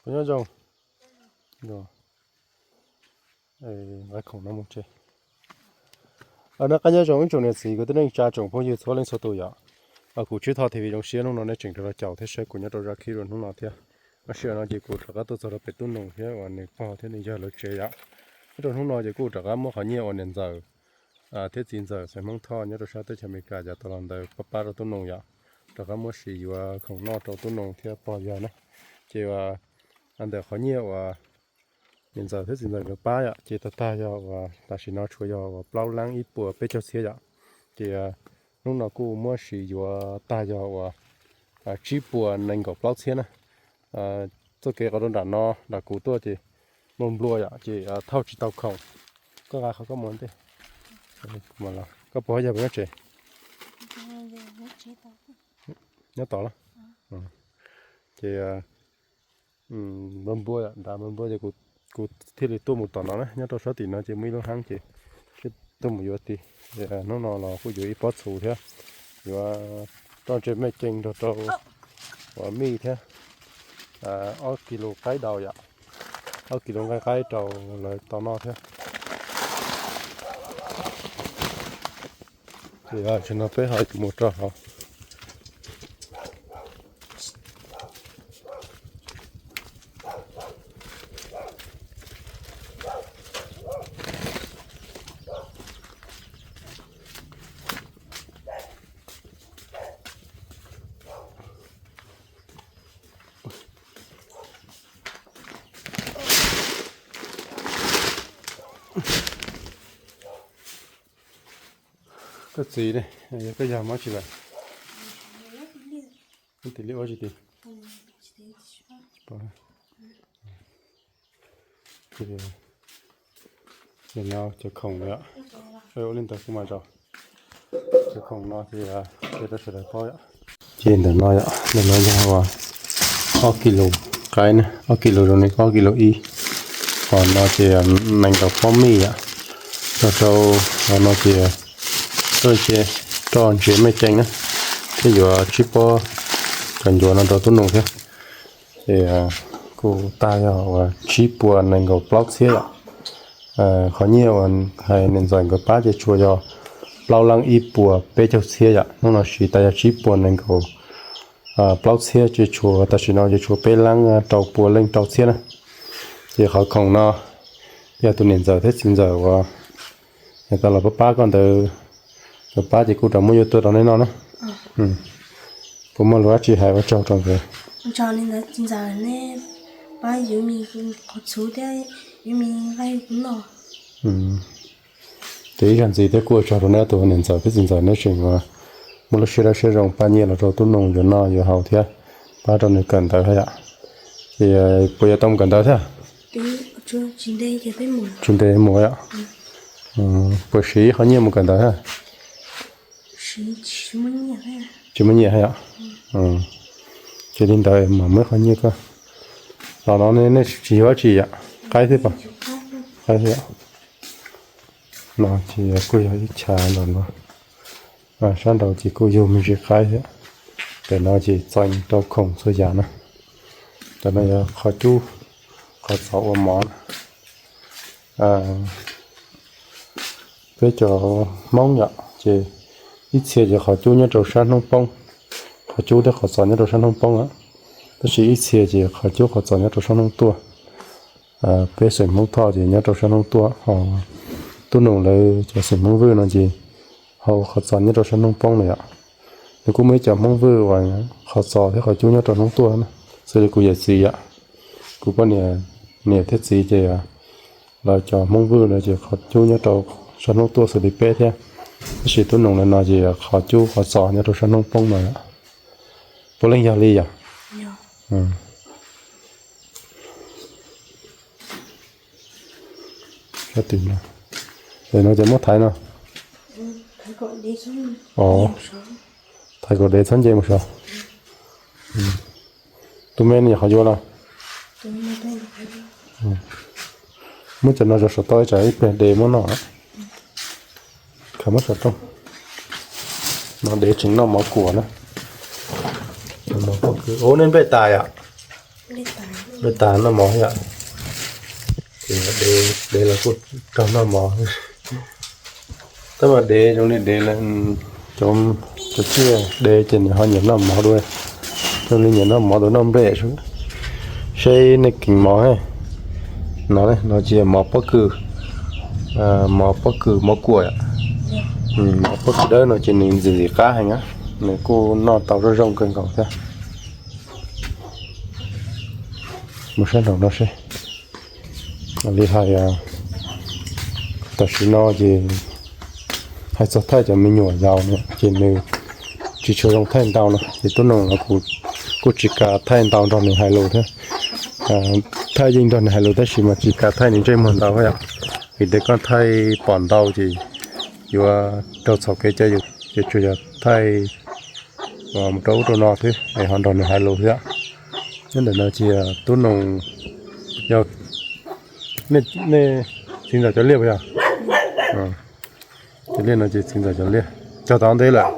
Nyob zoo. Nqa khoom no mus tsev. Noj qab nyob zoo ib tsoom niam txiv kwv tij neej tsa tsoom phooj ywg txhua leej txhua tus yom. Kuv Tswb Thoj T V zoo siab hnub no nej tseem rov los caum thiab saib kuv nyob rau zaj clip rau hnub no thiab. Tab sis no ces kuv rov qab tuaj txog rau pem Tub Noog thiab uas nws pog thiab nws yawg lawv tsev yom. Nyob rau hnub no ces kuj rov qab muab qhov nyiaj uas niam ntxawm thiab txiv ntxawm Xeem Hmoob Thoj nyob rau sab teb chaws Amelikas yav tau los ntawd pab pab rau Tub Noog yom. Rov qab muab sim yuav khoom noj rau Tub Noog thiab pog yawg na. Ces ntawm qhov nyiaj uas niam ntxawm thiab txiv ntxawm nkawd pab yom, ces tag tag yog uas tam sim no tshuav yog uas plaub lab ib puas peb caug txhiab yom. Ces hnub no kuj muab sim yuav tag yog uas tsib puas nees nkaum plaub txhiab na. Txoj kev qhov rau nram no nram kuv tuaj ces nplua nplua yom, ces thauj tsis tau khoom. Koj nqa qhov koj mus ntej. Koj puas yog puas nyob tsev? Nyob tod los? Ces nplua nplua yom, nram nplua nplua ces kuv thiaj li tuaj mus tom no na. Nyob rau sab tim no ces muaj ib lub hab ces thiaj tuaj mus yuav tid. Hnub no los kuj yuav ib pob txhuv thiab yuav roj ntse mej cees nrog rau uas mij thiab ob kis lus qaib daus yom, ob kis lus nqaij qaib rau lawv tau noj thiab. Ces tam sim no peb ho mus rau hauv. Koj txiv ne, yog koj yog mob tsis lawm? Mob tim liaj ua tsis tim? Ces no cov khoom lawm, ua li ntawd kuv mam zov. Cov khoom no ces qhia rau sawv daws paub yom. Ces ntawm no yom, ntawm no yog ob kis lus qaib na, ob kis lus zoo li ob kis lus ib. Hos no ces nees nkaum pob mij yom. Rau rau hos no ces roj ntse, roj ntse mej cees na, thiab yuav tsib pob cov ncuav no rau Tub Noog thiab. Ces kuj tag yog uas tsib puas nees nkaum plaub txhiab yom. Qhov nyiaj uas hais niam ntxawm nkawd pab ces tshuav yog plaub lab ib puas peb caug txhiab yom. Hnub no siv tas yog tsib puas nees nkaum plaub txhiab, ces tshuav tam sim no ces tshuav peb lab rau puas leej rau txhiab na. Ces qhov khoom no yog tus niam ntxawm thiab txiv ntxawm uas tau los pab pab koj ntawd, nkawd pab ces kuj rov muab yuav tuaj rau nej noj na. Puas muaj lus dab tsi hais ua tsaug rau nkawd? Ces ib zaug ntxiv thiab kuj ua tsaug rau nej tus niam ntxawm thiab txiv ntxawm, nej tseem muaj lub siab dawb siab zoo pab nyiaj los rau Tub Noog yuav noj yuav haus thiab pab rau nws kawm ntawv thiab yom. Ces puas yuav tau mus kawm ntawv thiab? Tsis ntev mus yom. Puas siv ib qho nyiaj mus kawm ntawv thiab? Tsis muaj nyiaj thiab yom. Ces li ntawd mam muab ib qho nyiaj koj. Los no nej tsis yuav dab tsi yom, qaib thiab pas? Qaib thiab yom. No ces kuj yog ib chav los no. Sab nraud ces kuj yug me ntsis qaib thiab. Ntawm no ces txeem rau khoom txhua yam na. Ntawm no yog qhov cub, qhov txos ua mov na. Peb cov Hmoob yom ces ib txhia ces qhov cub nyob rau sab hnub poob, qhov cub thiab qhov txos nyob rau sab hnub poob na. Tab sis ib txhia ces qhov cub qhov txos nyob rau sab hnub tuaj. Peb xeem Hmoob Thoj ces nyob rau sab hnub tuaj, ho Tub Noog lawv cov xeem Hmoob Vwj no ces hau qhov txos nyob rau sab hnub poob na yom. Nws kuj muaj ib co Hmoob Vwj uas qhov txos thiab qhov cub nyob rau hnub tuaj na, xws li kuv yawm txiv yom, kuv poj niam, niam thiab txiv ces lawv cov Hmoob Vwj no ces qhov cub nyob rau sab hnub tuaj xws li peb thiab, tab sis Tub Noos lawv no ces qhov cub qhov txos nyob rau sab hnub poob no. Puav leej yog li yom? Sab tim no, no ces muab thaiv no. Thaiv kom dev txhob nce mus saud. Tus me no qhov yuav los. Muab cov no zov saum toj ib tsam ib pliag dev muab noj. Khaws muab saum rooj. No dev tseem noj mov kuam na. Ua nej nplej tas yom? Nplej tas noj mov yom. Ces dev los kuj raug noj mov. Tab mas dev zoo li dev, cov tsiaj dev ces nws ho nyiam noj mov dua, zoo li nyiam noj mov dua noj nplej. Seb nej keev mov, no, no ces mov pob kws, mov pob kws mov kuam. Mov pob kws dawb no ces nws ntxim ntxim qab heev, nws kuj noj tau zoo zoo kawg nkaus thiab. Mus saib nraum no seb. Li hais, tam sim no ces hais txog thaij cov me nyuam yaus no ces nws tsis tshua zoo thaij ntau no ces Tub Noos los kuv kuj tsis kam thaij ntau nrog nws hais lus thiab. Thaij yeej nrog nws hais lus tab sis mas tsis kam thaij nws ntsej muag ntau yom, vim tias koj thaij pom ntau ces yuav raug txhaum kev cai, ces tsuas yog thaij mus rau ub rau no thiab es ho nrog nws hais lus thiab. Nyob ntawm no ces Tub Noos yog nej txiv ntxawm cov liaj puas yog? Cov liaj no ces txiv ntxawm cov liaj cog tau ntev lawm.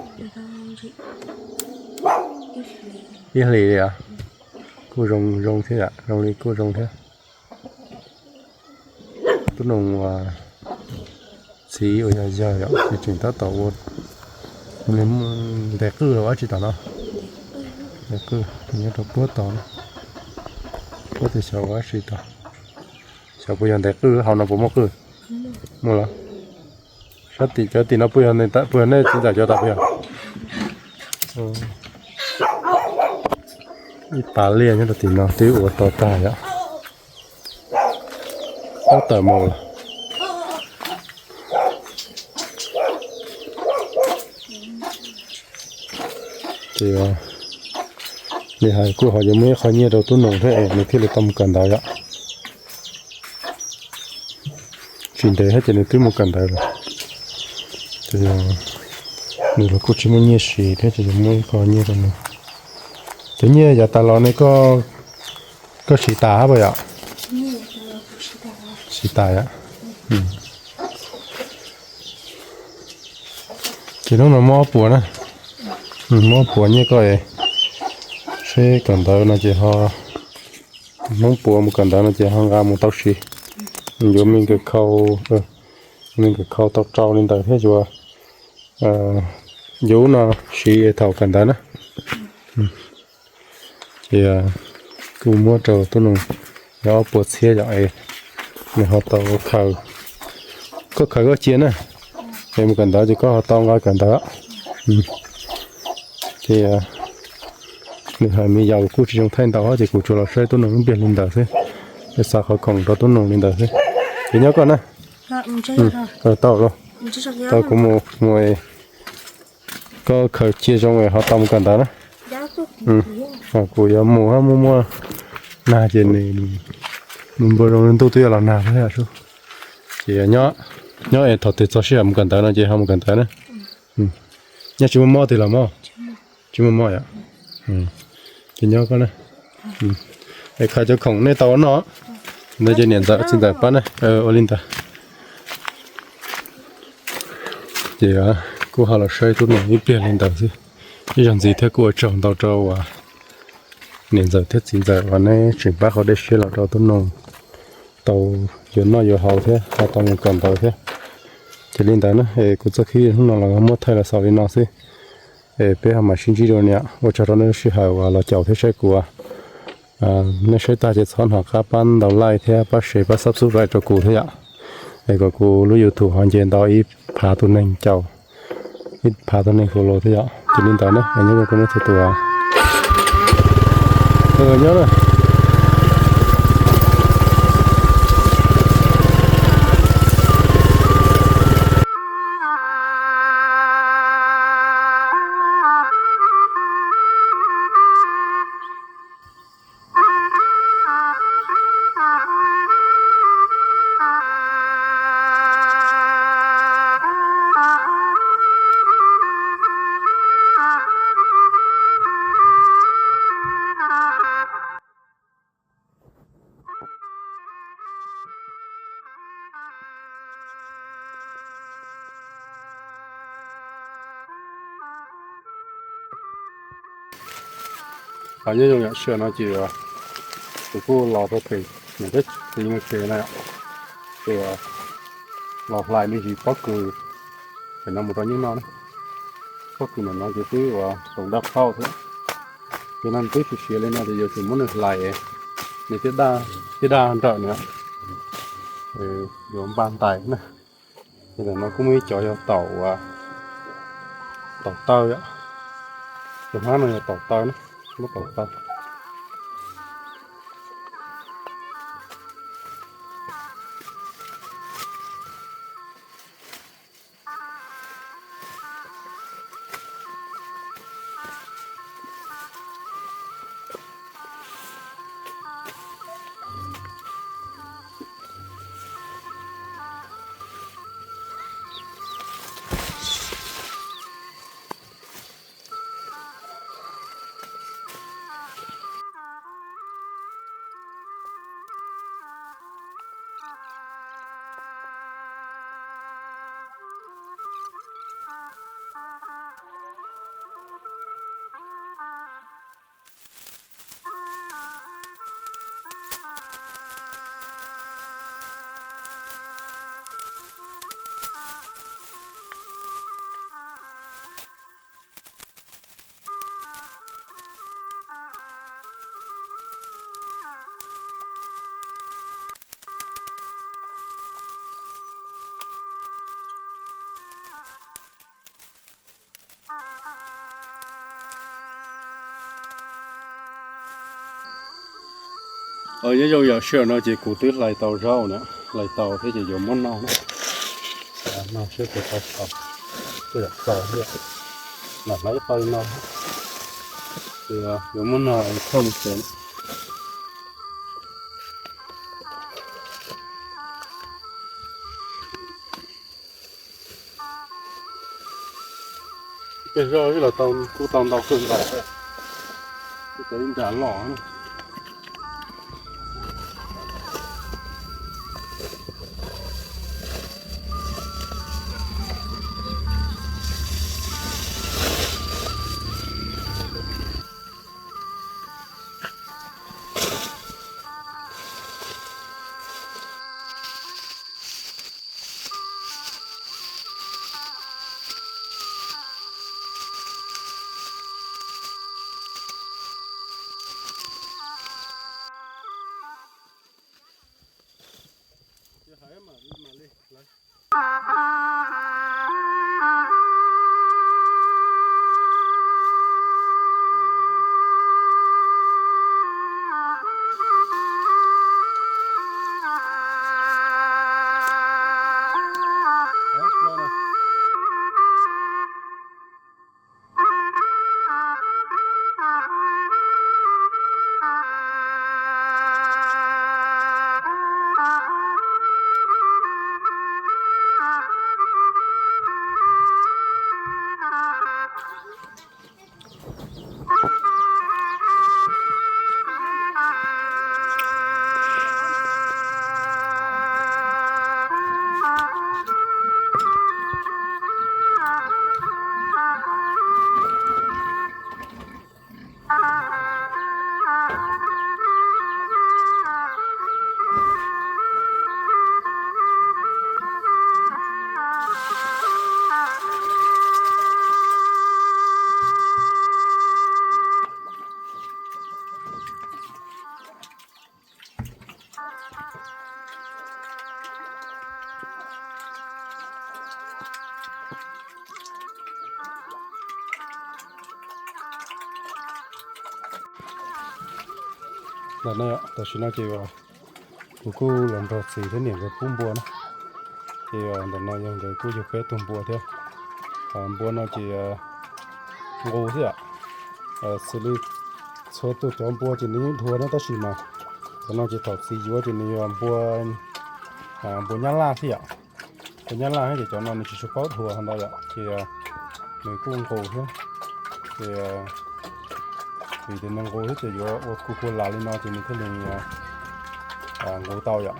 Ib hlis li, kuj zoo zoo thiab, zoo li kuj zoo thiab. Tub Noos uas txiv uas yog yawg yom, tseem tab tom ua ntes qwj los ua dab tsi tom no. Ntes qwj nyob rau puag tod, puag tim xyov ua dab tsi tod. Xyov puas yog ntes qwj, hauv no puas muaj qwj? Muaj los? Sab tim cov tim no puas yog, puas yog nej txiv ntxawm cov tas puas yog? Ib pas liaj nyob rau tim no twb ua tau tag yom. Tab tawm mus lawm. Ces li hais kuj ho yuav muaj ib qho nyiaj rau Tub Noos thiab es nws thiaj li tau mus kawm ntawv yom. Tsis ntev thiab ces nws twb mus kawm ntawv lawm. Ces nws los kuj tsis muaj nyiaj siv thiab ces yuav muaj ib qho nyiaj rau nws. Cov nyiaj yav tas los ne, koj siv tas hab puas yom? Siv tas yom. Ces hnub no muab ob puas na, muab ob puas nyiaj koj es seb kawm ntawv no ces ho, hnub puas mus kawm ntawv no ces ho nqa mus tau siv. Yuav me nkawm khau, me nkawm khau tau rau li ntawd thiab yuav, yuav ub no siv thaum kawm ntawv na. Ces kuj muab rau Tub Noos yog ob puas txhiab yom, es nws ho tau khaws, koj khaws koj cia na, es mus kawm ntawv ces koj ho tau nqa kawm ntawv. Ces nws hais me yaus kuj tsis zoo thaij ntau ces kuv tsuas los saib Tub Noos ib pliag li ntawd xwb, es xav qhov khoom rau Tub Noos li ntawd xwb. Ces nyob koj na. Tau, tau kuv mus, mus, koj khaws cia zoo es ho tau mus kawm ntawv na. Kuv yuav mus hab, muaj muaj nag ces nws, nws npua zoo ntuj twb yuav los nag thiab. Ces nyob, nyob es thaum twg txog sij hawm mus kawm ntawv no ces ho mus kawm ntawv na. Nyob tsis muaj mob twg los mog? Tsis muaj mob yom? Ces nyob koj na. Es khaws cov khoom nej tau noj ntawd ces niam ntxawm txiv ntxawm pab na. Ua li ntawd. Ces kuj ho los saib Tub Noos ib pliag li ntawd xwb. Ib zaug ntxiv thiab kuj ua tsaug ntau rau uas niam ntxawm thiab txiv ntxawm uas neb tseem pab qhov dej siab los rau Tub Noos tau yuav noj yuav haus thiab ho tau mus kawm ntawv thiab. Ces li ntawd na, es kuv txoj khib hnub no los muab thaij los xaus li no xwb. Es peb ho mam sib ntsib dua niam, ua tsaug rau nej lub sij hawm uas los caum thiab saib kuv. Nej saib tag ces txhob hnov qab pab ntaus like thiab pab share pab subscribe rau kuv thiab yom. Es kom kuv lub YouTube ho nce ntau ib phav tus neeg caum, ib phav tus neeg follow thiab yom. Ces li ntawd na, nyob zoo rau nej txhua tus nyob na. Qhov nyob zoo yam sij hawm no ces kuv kuj los rau pem niam thiab txiv nkawd tsev na, ces los hlais me ntsis pob kws pem no mus rau nyuj noj na. Pob kws ntawm no ces twb ua toom daj phauj thiab, ces no twb siav siav li no ces yuav tsum muab nws hlais, nws thiaj daj nrawm na, yuav npaj ntais na. Ces ntawm no kuj muaj ib cov yog taum, taum taw, cov hnab no yog taum taw na, lub taum taw. Nyob zoo yam sij hawm no ces kuv twb hlais tau zaub na, hlais tau thiab ces yuav muab noj na. Noj seb puas tau txaus, puas yam txaus thiab. Lam hlais ib qho li no, yuav muab noj thauj mus tsev. Tej zaub los tau, kuj tau ntau kawg nkaus, kuj tau ib nra loj. Ntawm no, tam sim no ces kuv kuj los nrog txiv thiab niam nkawd pub npua na. Ces ntawm no yog nkawd kuj yug peb tug npua thiab. Npua no ces nqus thiab yom. Xws li txhua tus cov npua ces nws yeej dhuav na, tab sis mas cov no ces thaum txiv yuav ces nws yog npua, npua nyab laj thiab yom. Npua nyab laj thiab ces cov no nws tsis tshua paub dhuav ntau yom, ces nws kuj nqus thiab. Ces vim tias nws nqus thiab ces yuav ua kuv kua las li no ces nws thiaj li nqus tau yom.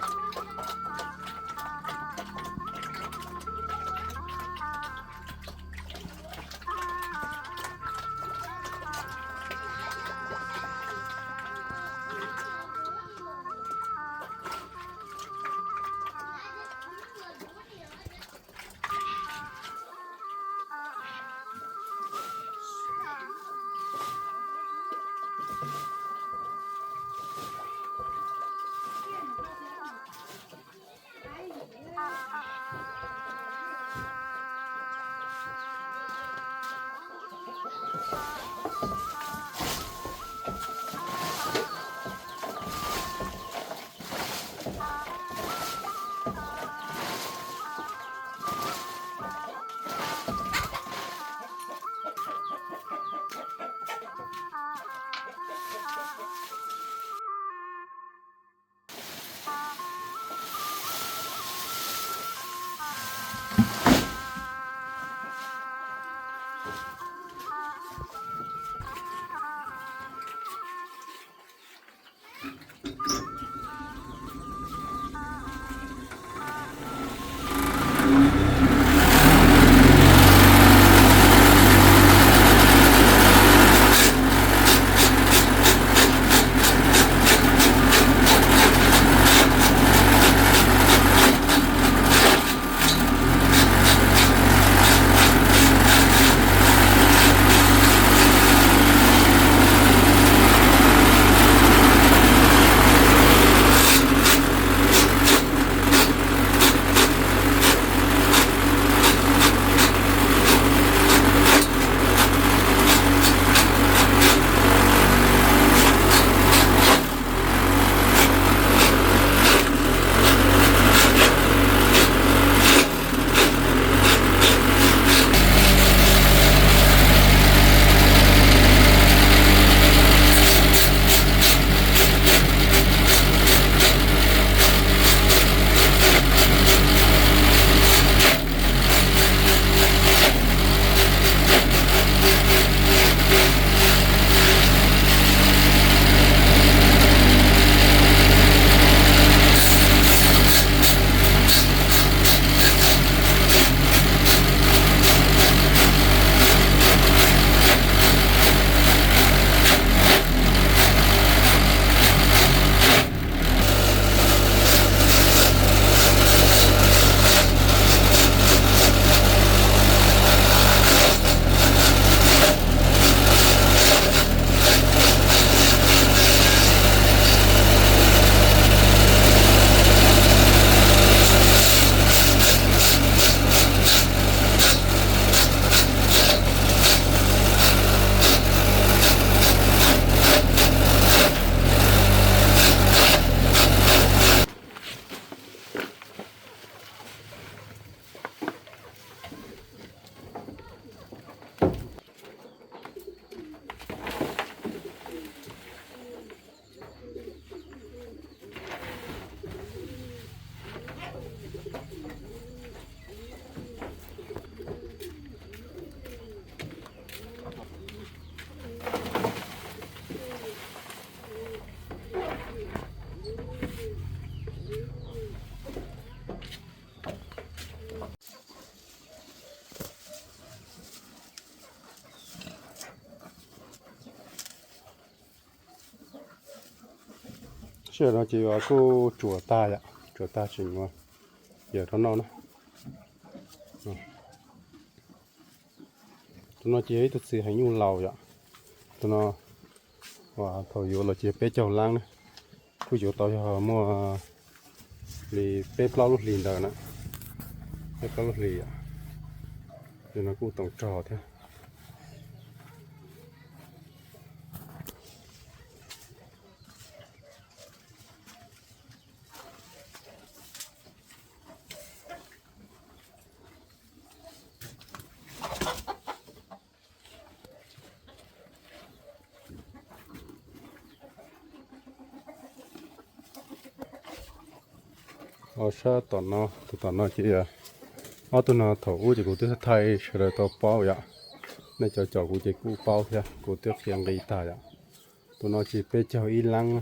Sij hawm no ces kuj tsuas tag yom, tsuas tag tseem ua yawm rau noj na. Tus no ces yog ib tug txiv heev nyuj laus yom. Tus no thaum yuav los ces peb caug lab na, kuj yuav tau yog muaj li peb plaub lub hlis ntawd na, peb plaub lub hlis yom. Tus no kuj toom rog thiab. Ho sab tom no, tus tom no ces ob tug no thaum ub ces kuv twb thaij sawv daws tau paub yom. Nej cov caum kuv ces kuj paub thiab, kuv twb qhia nqi tag yom. Tus no ces peb caug ib leeb,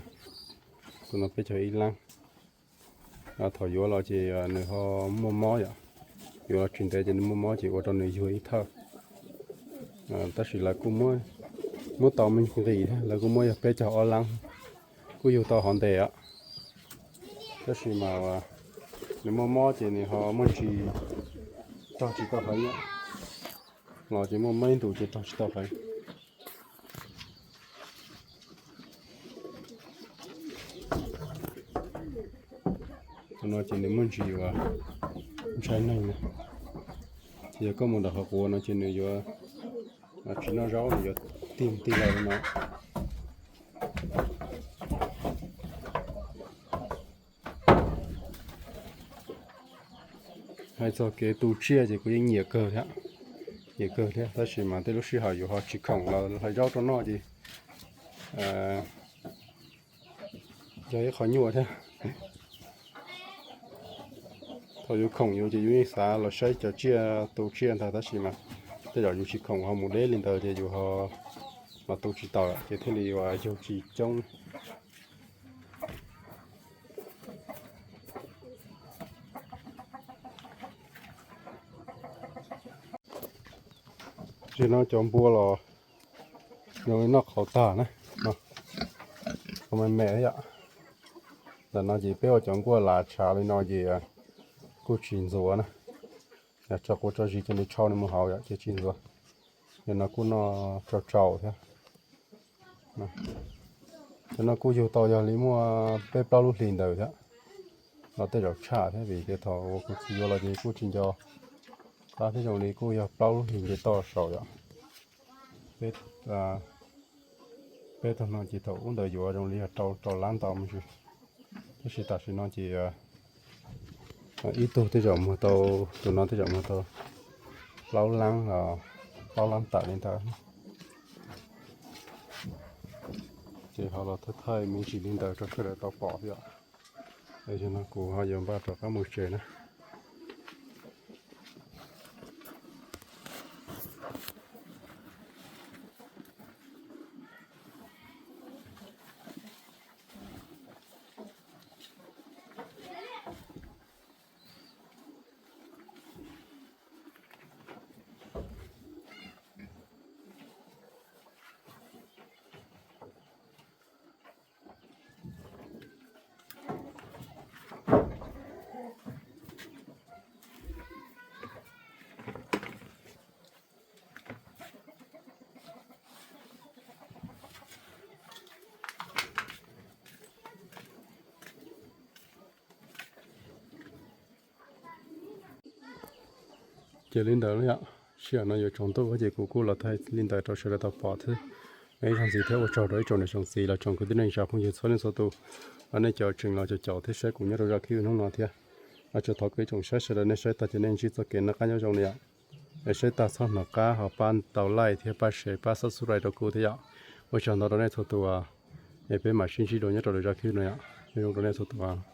tus no peb caug ib leeb. Thaum yuav los ces nws ho muaj mob yom, yuav los tsis ntev ces nws muaj mob ces ua rau nws yug ib thawj. Tab sis lawv kuj muab tau me nqis thiab, lawv kuj muab yog peb caug ob leeb, kuj yug tau hov ntev os. Tab sis mas nws muaj mob ces nws ho muaj ntsis tog tsis tau heev, los ces muaj mob ib ntus ces tog tsis tau heev. Tus no ces nws muaj ntsis uas ntshai neeg na. Ces yog koj mus nram qhov quav no ces nws yuav tsis noj zaub, nws yuav tig tig los li no. Hais txog kev tu tsiaj ces kuv yeej nyiam kawg thiab, nyiam kawg thiab, tab sis mas tej lub sij hawm yus ho tsis khoom los hlais zaub rau noj ces yog ib qho nyuaj thiab. Thaum yus khoom yus ces yus yeej xav los saib cov tsiaj tu tsiaj ntag, tab sis mas tej zaum yus tsis khoom ho mus deb li ntawd ces yus ho los tu tsis tau ces thiaj li uas yug tsis coob. Tsis no cov npua los zoo li noj qhauv tag na, me me yom. Ntawm no ces peb ua cov nkuaj lav tshav li no ces kuj tsis ntxuav na, yog tso quav tso zis ces nws tshau nws mus hauv yom ces tsis ntxuav. Yog no kuj noj tsau tsau thiab. Cov no kuj yug tau yog li muaj peb plaub lub hlis ntawd thiab, los tej zaum tshaj thiab vim tias thaum uas kuv txiv yuav los ces kuj tsis nco qab thiab, zoo li kuj yog plaub lub hlis nce toj saud yom. Peb tug no ces thaum ub ntawd yuav zoo li yog rau rau lab ntau me ntsis, tab sis tam sim no ces ib tug tej zaum muag tau, tus no tej zaum muag tau plaub lab, plaub lab tawm li ntawd. Ces ho los thaij thaij me ntsis li ntawd rau sawv daws tau pom thiab. Yog no kuv ho yuav npaj rov qab mus tsev na. Ces li ntawd yom, sij hawm no yuav tsaus ntuj ces kuv kuj los thaij li ntawd rau sawv daws tau pom thiab. Ib zaug ntxiv thiab ua tsaug rau ib tsoom niam tsoom txiv los tsoom kwv tij neej tsa phooj ywg txhua leej txhua tus, nej cov tseem los caum caum thiab saib kuv nyob rau zaj clip hnub no thiab. Tsuas thov kom ib tsoom saib sawv daws nej saib tag ces nej ntsib txoj kev noj qab nyob zoo li yom. Es saib tag txhob hnov qab ho pab tau like thiab pab share pab subscribe rau kuv thiab yom. Ua tsaug ntau rau nej txhua tus, es peb mam sib ntsib dua nyob rau lwm zaj clip no yom. Nyob zoo rau nej txhua tus.